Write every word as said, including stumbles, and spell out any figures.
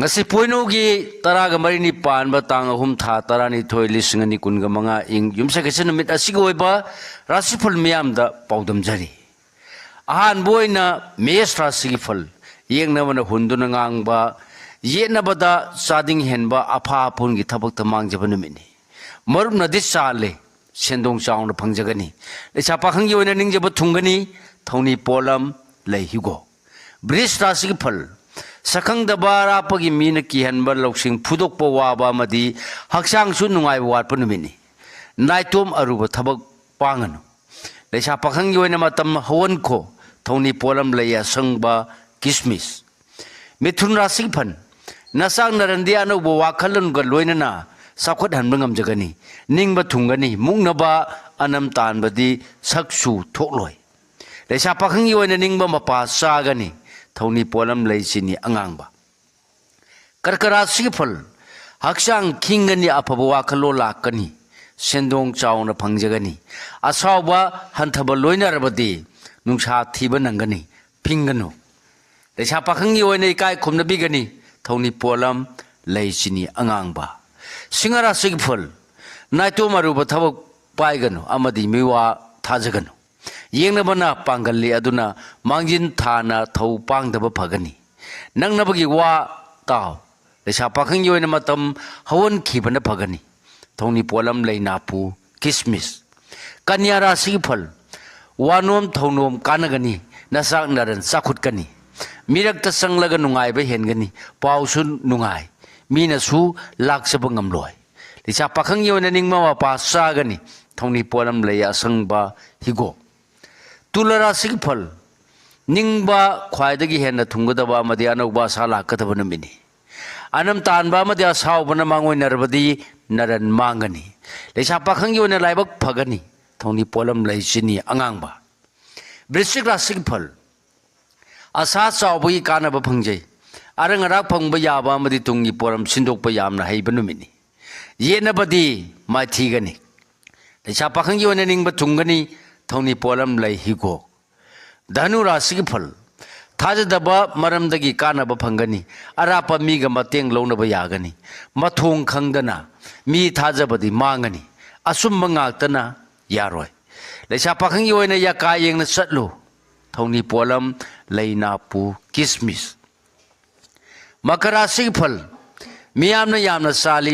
ꯉꯁꯤ ꯄꯣꯏꯅꯨꯒꯤ ꯇꯔꯥꯒ ꯃꯔꯤꯅꯤ ꯄꯥꯟꯕ ꯇꯥꯡ ꯑꯍꯨꯝ ꯊꯥ ꯇꯔꯥꯅꯤꯊꯣꯏ ꯂꯤꯁꯤꯡ ꯑꯅꯤ ꯀꯨꯟꯒ ꯃꯉꯥ ꯏꯪ ꯌꯨꯝꯁꯀꯩꯁ ꯅꯨꯃꯤꯠ ꯑꯁꯤꯒꯤ ꯑꯣꯏꯕ ꯔꯥꯁꯤꯐꯜ ꯃꯤꯌꯥꯝꯗ ꯄꯥꯎꯗꯝꯖꯔꯤ꯫ ꯑꯍꯥꯟꯕ ꯑꯣꯏꯅ ꯃꯦꯁ ꯔꯥꯁꯤꯒꯤ ꯐꯜ꯫ ꯌꯦꯛꯅꯕꯅ ꯍꯨꯟꯗꯨꯅ ꯉꯥꯡꯕ, ꯌꯦꯠꯅꯕꯗ ꯆꯥꯗꯤꯡ ꯍꯦꯟꯕ, ꯑꯐꯥ ꯑꯐꯣꯟꯒꯤ ꯊꯕꯛꯇ ꯃꯥꯡꯖꯕ ꯅꯨꯃꯤꯠꯅꯤ꯫ ꯃꯔꯨꯞꯅꯗꯤ ꯆꯥꯜꯂꯦ, ꯁꯦꯟꯗꯣꯡ ꯆꯥꯎꯅ ꯐꯪꯖꯒꯅꯤ꯫ ꯂꯩꯁꯥ ꯄꯥꯈꯪꯒꯤ ꯑꯣꯏꯅ ꯅꯤꯡꯖꯕ ꯊꯨꯡꯒꯅꯤ꯫ ꯊꯧꯅꯤ ꯄꯣꯠꯂꯝ ꯂꯩ ꯍꯤꯒꯣꯛ꯫ ꯕ꯭ꯔꯤꯖ ꯔꯥꯁꯤꯒꯤ ꯐꯜ꯫ ꯁꯛꯈꯪꯗꯕ ꯑꯔꯥꯞꯄꯒꯤ ꯃꯤꯅ ꯀꯤꯍꯟꯕ, ꯂꯧꯁꯤꯡ ꯐꯨꯗꯣꯛꯄ ꯋꯥꯕ ꯑꯃꯗꯤ ꯍꯛꯆꯥꯡꯁꯨ ꯅꯨꯡꯉꯥꯏꯕ ꯋꯥꯠꯄ ꯅꯨꯃꯤꯠꯅꯤ꯫ ꯅꯥꯏꯇꯣꯝ ꯑꯔꯨꯕ ꯊꯕꯛ ꯄꯥꯡꯒꯅꯨ꯫ ꯂꯩꯁꯥ ꯄꯥꯈꯪꯒꯤ ꯑꯣꯏꯅ ꯃꯇꯝ ꯍꯧꯍꯟꯈꯣ꯫ ꯊꯧꯅꯤ ꯄꯣꯠꯂꯝ ꯂꯩ ꯑꯁꯪꯕ, ꯀꯤꯁꯃꯤꯁ꯫ ꯃꯤꯊꯨꯟ ꯔꯥꯁꯤꯒꯤ ꯐꯜ꯫ ꯅꯆꯥꯛ ꯅꯔꯟꯗꯤ ꯑꯅꯧꯕ ꯋꯥꯈꯜꯂꯣꯟꯒ ꯂꯣꯏꯅꯅ ꯆꯥꯎꯈꯠꯍꯟꯕ ꯉꯝꯖꯒꯅꯤ꯫ ꯅꯤꯡꯕ ꯊꯨꯡꯒꯅꯤ꯫ ꯃꯨꯛꯅꯕ ꯑꯅꯝ ꯇꯥꯟꯕꯗꯤ ꯁꯛꯁꯨ ꯊꯣꯛꯂꯣꯏ꯫ ꯂꯩꯁꯥ ꯄꯥꯈꯪꯒꯤ ꯑꯣꯏꯅ ꯅꯤꯡꯕ ꯃꯄꯥ ꯆꯥꯒꯅꯤ꯫ ꯊꯧꯅꯤ ꯄꯣꯠꯂꯝ ꯂꯩ ꯆꯤꯅꯤ ꯑꯉꯥꯡꯕ꯫ ꯀꯔꯀ ꯔꯥꯁꯤꯒꯤ ꯐꯜ꯫ ꯍꯛꯆꯥꯡ ꯈꯤꯡꯒꯅꯤ, ꯑꯐꯕ ꯋꯥꯈꯜꯂꯣꯟ ꯂꯥꯛꯀꯅꯤ, ꯁꯦꯟꯗꯣꯡ ꯆꯥꯎꯅ ꯐꯪꯖꯒꯅꯤ꯫ ꯑꯁꯥꯎꯕ ꯍꯟꯊꯕ ꯂꯣꯏꯅꯔꯕꯗꯤ ꯅꯨꯡꯁꯥ ꯊꯤꯕ ꯅꯪꯒꯅꯤ, ꯐꯤꯡꯒꯅꯨ꯫ ꯂꯩꯁꯥ ꯄꯥꯈꯪꯒꯤ ꯑꯣꯏꯅ ꯏꯀꯥꯏ ꯈꯨꯝꯅꯕꯤꯒꯅꯤ꯫ ꯊꯧꯅꯤ ꯄꯣꯠꯂꯝ ꯂꯩ ꯆꯤꯅꯤ ꯑꯉꯥꯡꯕ꯫ ꯁꯤꯡꯍ ꯔꯥꯁꯤꯒꯤ ꯐꯜ꯫ ꯅꯥꯏꯇꯣꯝ ꯑꯔꯨꯕ ꯊꯕꯛ ꯄꯥꯏꯒꯅꯨ ꯑꯃꯗꯤ ꯃꯤꯋꯥ ꯊꯥꯖꯒꯅꯨ꯫ ꯌꯦꯡꯅꯕꯅ ꯄꯥꯡꯒꯜꯂꯤ, ꯑꯗꯨꯅ ꯃꯥꯡꯖꯤꯟ ꯊꯥꯅ ꯊꯧ ꯄꯥꯡꯗꯕ ꯐꯒꯅꯤ꯫ ꯅꯪꯅꯕꯒꯤ ꯋꯥ ꯇꯥꯎ꯫ ꯂꯩꯁꯥ ꯄꯥꯈꯪꯒꯤ ꯑꯣꯏꯅ ꯃꯇꯝ ꯍꯧꯍꯟꯈꯤꯕꯅ ꯐꯒꯅꯤ꯫ ꯊꯧꯅꯤ ꯄꯣꯠꯂꯝ ꯂꯩ ꯅꯥꯄꯨ, ꯀꯤꯁꯃꯤꯁ꯫ ꯀꯟꯌꯥ ꯔꯥꯁꯤꯒꯤ ꯐꯜ꯫ ꯋꯥꯅꯣꯝ ꯊꯧꯅꯣꯝ ꯀꯥꯟꯅꯒꯅꯤ꯫ ꯅꯆꯥꯛ ꯅꯔꯟ ꯆꯥꯎꯈꯠꯀꯅꯤ꯫ ꯃꯤꯔꯛꯇ ꯆꯪꯂꯒ ꯅꯨꯡꯉꯥꯏꯕ ꯍꯦꯟꯒꯅꯤ꯫ ꯄꯥꯎꯁꯨ ꯅꯨꯡꯉꯥꯏ꯫ ꯃꯤꯅꯁꯨ ꯂꯥꯛꯆꯕ ꯉꯝꯂꯣꯏ꯫ ꯂꯩꯁꯥ ꯄꯥꯈꯪꯒꯤ ꯑꯣꯏꯅ ꯅꯤꯡꯕ ꯃꯄꯥ ꯆꯥꯒꯅꯤ꯫ ꯊꯧꯅꯤ ꯄꯣꯠꯂꯝ ꯂꯩ ꯑꯁꯪꯕ, ꯍꯤꯒꯣꯛ꯫ ꯇꯨꯂ ꯔꯥꯁꯤꯒꯤ ꯐꯜ꯫ ꯅꯤꯡꯕ ꯈ꯭ꯋꯥꯏꯗꯒꯤ ꯍꯦꯟꯅ ꯊꯨꯡꯒꯗꯕ ꯑꯃꯗꯤ ꯑꯅꯧꯕ ꯑꯁꯥ ꯂꯥꯛꯀꯗꯕ ꯅꯨꯃꯤꯠꯅꯤ꯫ ꯑꯅꯝ ꯇꯥꯟꯕ ꯑꯃꯗꯤ ꯑꯁꯥꯎꯕꯅ ꯃꯥꯡꯑꯣꯏꯅꯔꯕꯗꯤ ꯅꯔꯟ ꯃꯥꯡꯒꯅꯤ꯫ ꯂꯩꯁꯥ ꯄꯥꯈꯪꯒꯤ ꯑꯣꯏꯅ ꯂꯥꯏꯕꯛ ꯐꯒꯅꯤ꯫ ꯊꯧꯅꯤ ꯄꯣꯠꯂꯝ ꯂꯩ ꯆꯤꯅꯤ ꯑꯉꯥꯡꯕ꯫ ꯕ꯭ꯔꯤꯁꯤꯛ ꯔꯥꯁꯤꯒꯤ ꯐꯜ꯫ ꯑꯁꯥ ꯆꯥꯎꯕꯒꯤ ꯀꯥꯟꯅꯕ ꯐꯪꯖꯩ꯫ ꯑꯔꯪ ꯑꯔꯥꯛ ꯐꯪꯕ ꯌꯥꯕ ꯑꯃꯗꯤ ꯇꯨꯡꯒꯤ ꯄꯣꯔꯝ ꯁꯤꯟꯗꯣꯛꯄ ꯌꯥꯝꯅ ꯍꯩꯕ ꯅꯨꯃꯤꯠꯅꯤ꯫ ꯌꯦꯠꯅꯕꯗꯤ ꯃꯥꯏꯊꯤꯒꯅꯤ꯫ ꯂꯩꯁꯥ ꯄꯥꯈꯪꯒꯤ ꯑꯣꯏꯅ ꯅꯤꯡꯕ ꯊꯨꯡꯒꯅꯤ꯫ ꯊꯧꯅꯤ ꯄꯣꯠꯂꯝ ꯂꯩ ꯍꯤꯒꯣꯛ꯫ ꯙꯅꯨ ꯔꯥꯁꯤꯒꯤ ꯐꯜ꯫ ꯊꯥꯖꯗꯕ ꯃꯔꯝꯗꯒꯤ ꯀꯥꯟꯅꯕ ꯐꯪꯒꯅꯤ꯫ ꯑꯔꯥꯞꯄ ꯃꯤꯒ ꯃꯇꯦꯡ ꯂꯧꯅꯕ ꯌꯥꯒꯅꯤ꯫ ꯃꯊꯣꯡ ꯈꯪꯗꯅ ꯃꯤ ꯊꯥꯖꯕꯗꯤ ꯃꯥꯡꯒꯅꯤ꯫ ꯑꯆꯨꯝꯕ ꯉꯥꯛꯇꯅ ꯌꯥꯔꯣꯏ꯫ ꯂꯩꯁꯥ ꯄꯥꯈꯪꯒꯤ ꯑꯣꯏꯅ ꯌꯥꯀꯥ ꯌꯦꯡꯅ ꯆꯠꯂꯨ꯫ ꯊꯧꯅꯤ ꯄꯣꯠꯂꯝ, ꯂꯩ ꯅꯥꯄꯨ, ꯀꯤꯁꯃꯤꯁ꯫ ꯃꯀꯔꯥ ꯁꯤꯒꯤ ꯐꯜ, ꯃꯤꯌꯥꯝꯅ ꯌꯥꯝꯅ ꯆꯥꯜꯂꯤ꯫